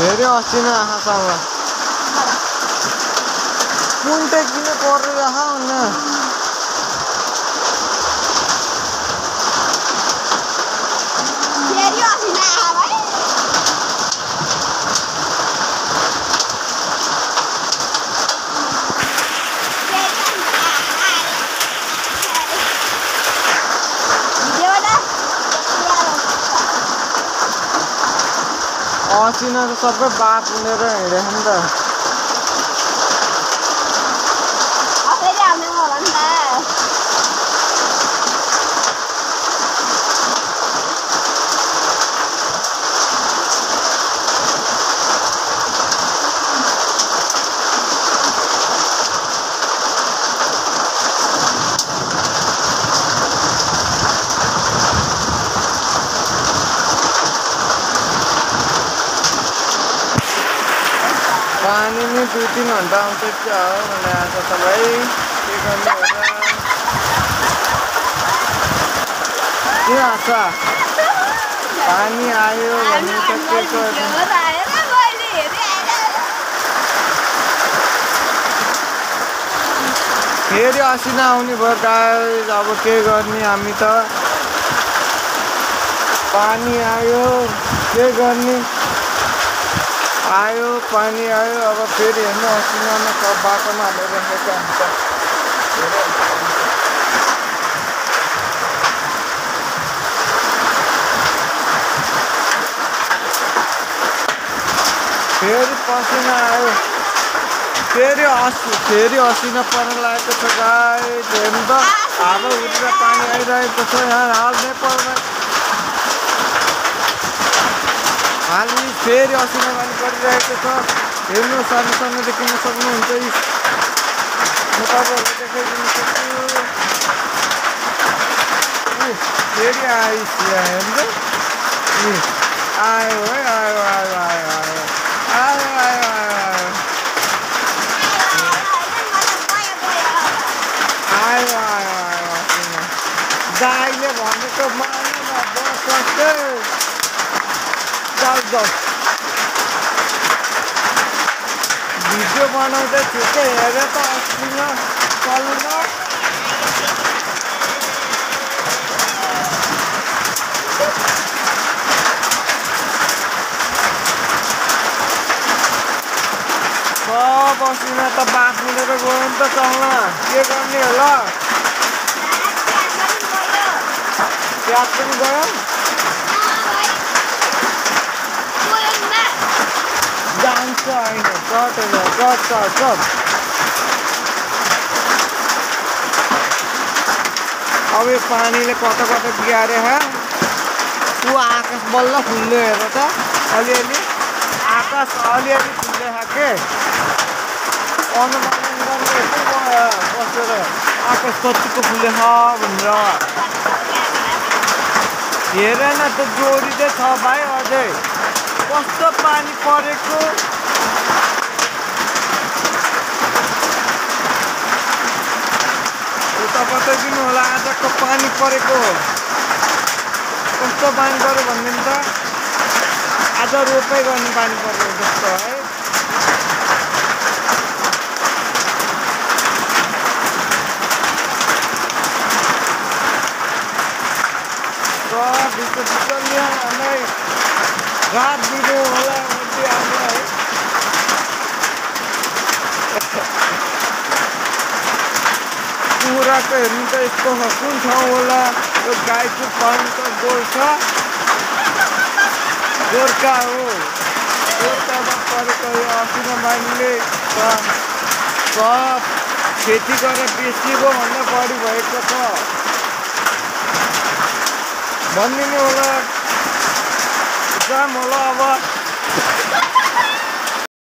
फेरि अस्ति नै आँखासँग कुन टेकिन परिरह न असिना त सबै बात उनेर हिँडेछ नि त पानी में 2-3 घंटा आउँछ क्या हो भने आज त भाइ के गर्नु होला के आशा पानी आयो भने त के गर्नु फेरि असिना आउने भयो गाइस अब के गर्ने हामी त पानी आयो के गर्ने आयो पानी आयो अब फेरि हेर्नु असिनामा सब बाटोमा हालेर राखेको हुन्छ फेरि पसिना आयो फेरि असिना पर्न लागेको छ गाइस हेर्नु त हावा उठेर पानी आइरहेको छ यहाँ हाल्नै पर्दैन हालि फेरि असिना पानी परिरहेको छ हेर्नु सानो सानो देख्न सक्नुहुन्छ म तपाईँहरूलाई देखाइदिन सक्छु फेरि आइस हेर्नु आयो है आयो आयो आयो आयो आयो आयो आयो आयो आयो आयो असिना दाइले भनेको मानेन बस्छ जाऊ भिडियो बनाउँदै ठिकै हेरेर त असिना चल्नु सब असिना त बाँच्नुले गयो नि त चल्न के गर्ने होला प्याज पनि गयो जान्छ होइन चट अब यो पानीले कता कता बिगारे ऊ आकाश बल्ल फुल्यो हेर त अलिअलि आकाश अलिअलि फुल्यो के अनुमान गर्ने यस्तो बसेर आकाश कतिको फुल्यो भनेर हेर न त जोडिँदै छ भाइ अझै कस्तो पानी परेको उता बताइदिनु होला आजको पानी परेको कस्तो पानी पऱ्यो भनिदिनु त आज रोपाइ गर्ने पानी परेको जस्तो है हामीलाई रात दिनु होला हामीलाई कुखुराको हेर्नु त यस्तो कुन ठाउँ होला यो गाईको पानी त गोर्खा हो गोर्खामा परेको यो असिना बानीले सब खेती गरेर बेचिएको भन्दा बढी भएको छ भनिदिनु होला जाम होला अब